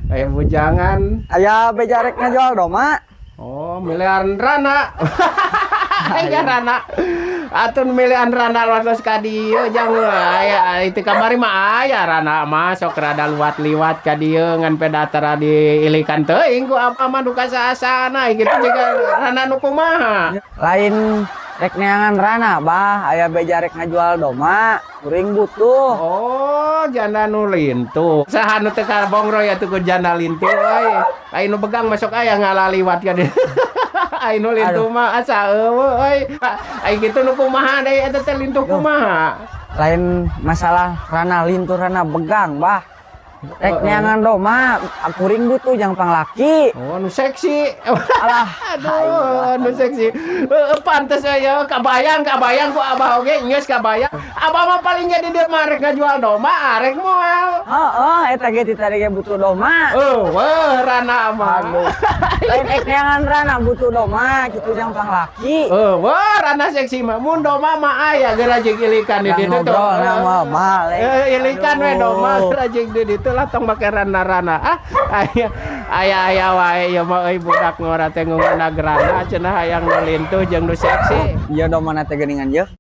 Aya bujangan. Aya beja rek ngajual domba. Oh, milihan rana. Aya rana. Atun milihan rana luas ka dieu jang aya itu kamari mah aya rana mah sok rada luat-liwat ka dieu ngan peda tara diilikan teuing ku apa mah duka saasana gitu juga rana nu kumaha. Lain rek neangan rana, Bah, aya beja rek ngajual domba, kuring butuh. Oh, janda nu lintuh. Saha nu teu kabongro ya tuh ku janda lintuh euy. Ai nu begang masuk aya ngalaliwat ka dieu. Ai nu lintuh mah asa eueuh euy. Ai kitu nu kumaha deui eta teh lintuh kumaha? Lain masalah rana lintuh rana begang, Bah. Rek neangan domba, kuring butuh jang panglaki. Oh, nu seksi. Alah, Aduh, nu seksi. Heeh, pantes aya kabayang, kabayang ku abah oge geus kabayang. Abah mah paling jadi dia mah rek ngajual domba, arek moal. Heeh, eta ge ti tadi ge butuh domba. Oh, wah, rana mah. Aduh. Lain ek neangan rana butuh domba kitu jang panglaki. Oh, wah, rana seksi mah. Mun domba mah aya geura jeung ilikan di ditu tuh. Ngobrol nama balik. Eh, ilikan we domba geura jeung di ditu lah tong make rana-rana. Ah, aya aya aya wae ieu mah euy budak ngora teh ngunguna rana cenah hayang nu lintuh jeung nu seksi. Iya domba teh geuningan ye.